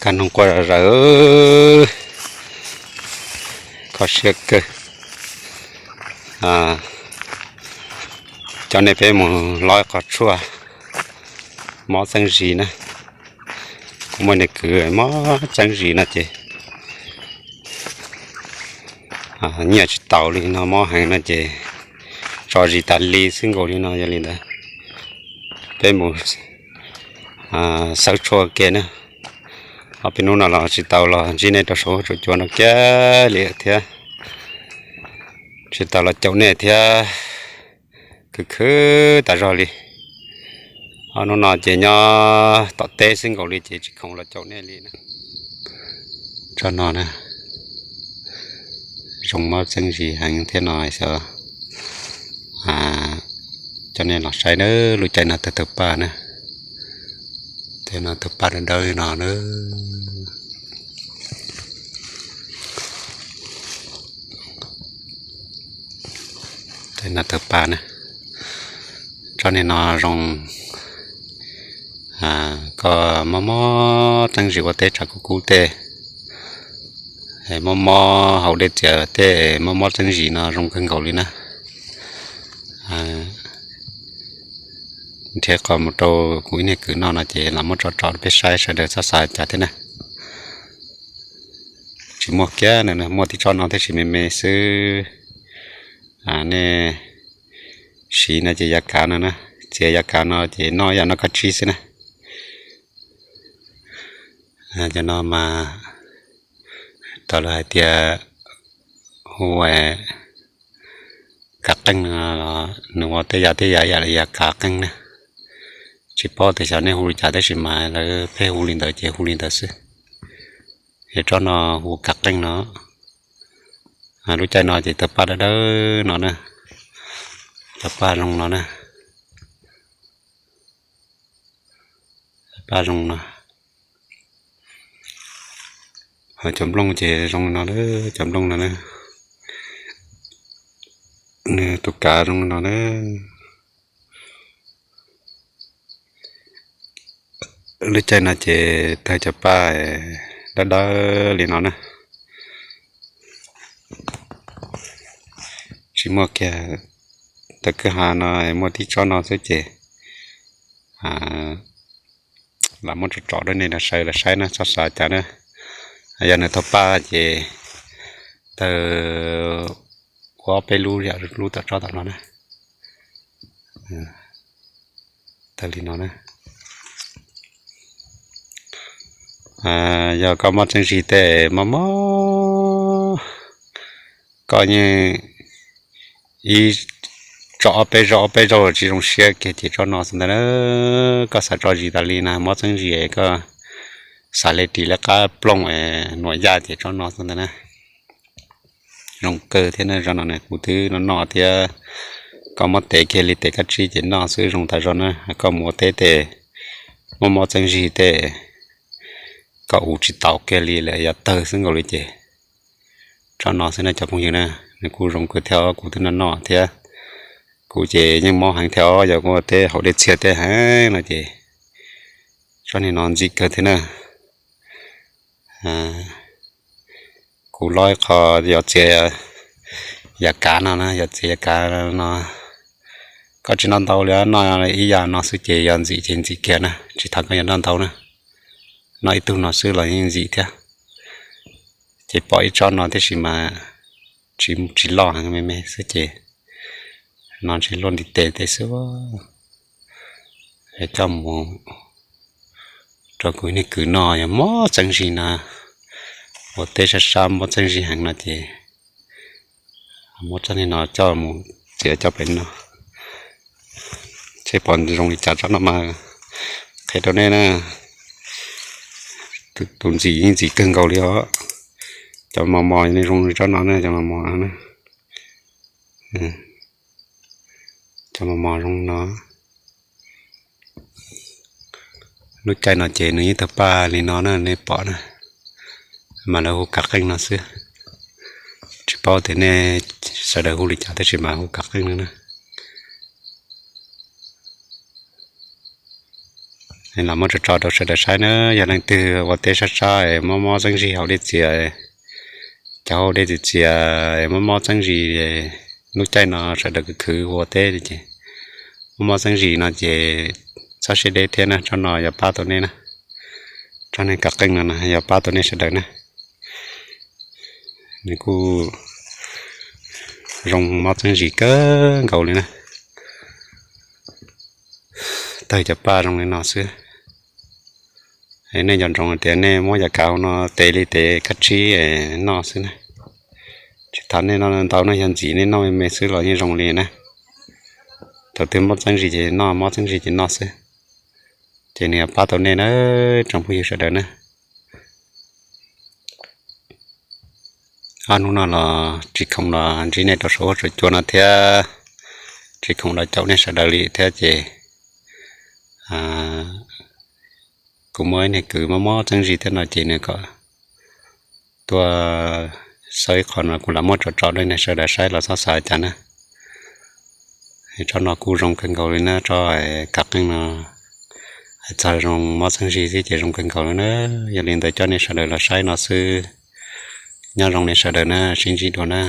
Noog quaj zom zaws, kho siab kawg. Coj nej peb mus lob qhov tshuaj mob txeeb zis na. Kuv muaj niag kwv mob txeeb zis no ces nyiaj tsis taus li no, mob heev no ces tso zis tas li xwb nkaus li no. Yog li ntawd peb mus xawb tshuaj ke na. Ob peb hnub no los tsis tau los ntsib nej rau saum huab tsuas cua no kiag li thiab, tsis tau los caum nej thiab, khwv khwv tas zog li. Ob hnub no ces nyob tom teb xwb nkaus li ces tsis khoom los caum nej li na. Tsob no na, zoo mob txeeb zis heev thiab no xyov. Coj nej los saib na, lub caij no tawg tawg paj na, tej no tawg paj dawb dawb no na. Tej no tawg paj na, tsob niag no zoo. Koj mob mob txeeb zis ua teb tshav kub kub tej, mob mob haus dej txias tej, mob mob txeeb zis no zoo kawg nkaus li na. Nrhiav qhov mus rau kuv ib niag kwv noj no ces los muab tso tso rau peb saib sawv daws txhob xav cas thiab na. Tsis muaj kiag na, muaj tib tsob no thiab, tsis me me xwb. Nej siv no ces yav kav no na, txiav yav kav no ces noj ib yam noj kab tsib xwb na. Cov no mas tau lawv hais tias hu kav qeej no, nws ua tej yam tej yam ib yam li yav kav qeej na. Tsis paub tias xyov nej hu li cas tab sis mas lawv pheej hu li ntawd ces hu li ntawd xwb. Es tsob no hu kav qeej no. Lub caij no ces tawg paj dawb dawb no na, tawg paj zoo no na, paj zoo no. Ho cov nplooj ces zoo no, cov nplooj no na, nws tus kav zoo no na. Lub caij no ces tawg cov paj dawb dawb li no na. Tsis muaj kiag, tawg kwj ha no muaj tib tsob no xwb ces lam muab tso tso rau nej sawv daws saib na, txhob xav cas na. Yog nws tawg paj ces tawg ua ob peb lub yam lub tom tsob tom no na. Tawg li no na. Yog koj mob txeeb zis tej mob mob, koj yeej ib tsob ob peb zaug ob peb zaug tsis zoo siab kiag ces tsob no xwb ntag na. Koj xav tso zis tas li na, mob txeeb zis koj xav li ris li qab plooj nuam yaj ces tsob no xwb ntag na. Zoo kawg thiab na, tsob no kuv twb noj noj thiab. Koj mob tes kiag li tes kab tsib ces noj xwb zoo tas zog na. Koj mus ua teb tej mob mob txeeb zis tej, koj ua tsis tau kiag li lawm, yog tawg xwb nkaus li ces tsob no xwb na cov phooj ywg na. Nws kuj zoo kawg thiab, kuv twb noj noj thiab. Kuv ces yeej mob heev thiab os, yog kuv ua teb haus dej txias tej heev no ces tsob niag no ntxim kawg thiab na. Kuv lob ib qho yog txiav yav kav no na, yog txiav yav kav no, koj tsis noj ntau li, noj ib yam no xwb ces yog ntxim ces ntxim kiag na, tsis tas koj yuav noj ntau na. Noj ib tug no xwb los yeej ntxim thiab. Ces pom ib tsob no tib si mas tsis loj heev, me me xwb ces no tsis luaj ntiv tes tej xwb. Coj mus rau kuv niag kwv noj, yog mob txeeb zis no, ua teb sab sab mob txeeb zis heev no ces muab tsob niag no coj mus txiav coj pem no, seb pom zoo li cas. Tsob no mas qhia rau nej na, tus ntxim yeej ntxim kawg nkaus li os. Cov mos mos zoo li tsob no na, cov mos mos na, cov mos mos zoo no. Lub caij no ces nws yeej tawg paj li no na, nej pom na, mas lawv hu kav qeej no xwb. Tsis paub tias nej sawv daws hu li cas tab sis mas hu kav qeej no na. Los muab tso tso rau sawv daws saib na, yog leej twg ua teb sab sab es mob mob txeeb zis hauv dej txias, cov hauv dej txias txias es mob mob txeeb zis, lub caij no sawv daws khwv khwv ua teb ces mob mob txeeb zis no ces txhob siab deb thiab na, tsob no yog pab tau nej na. Tsob neeg kav qeej no yog pab tau nej sawv daws na. Nws kuj zoo mob txeeb zis kawg nkaus li na. Tawg cov paj zoo li no xwb. Nej nco ntsoov tias nej muab yam kav no tev li tev kab tsib noj xwb na. Tsis tas nej noj ntau no, yog ntxim nej noj me me xwb los yeej zoo li na. Thaum twg mob txeeb zis ces noj, mob txeeb zis ces noj xwb. Ces nws pab tau nej na, tsoom phooj ywg sawv daws na. Ob hnub no los tsis khoom los ntsib nej rau saum huab saum cua no thiab, tsis khoom los caum nej sawv daws li thiab ces kuv muaj ib niag kwv mob mob txeeb zis thiab no ces nws kom tuaj xawb ib qho no kuv lam muab tso tso rau nej sawv daws saib los txhob xav cas na. Tsob no kuj zoo kawg nkaus li na, tsob kav qeej no hais txog zoo mob txeeb zis xwb ces zoo kawg nkaus li na. Yog li ntawd coj nej sawv daws los saib no xwb. Nyob zoo nej sawv daws na, sib ntsib dua na.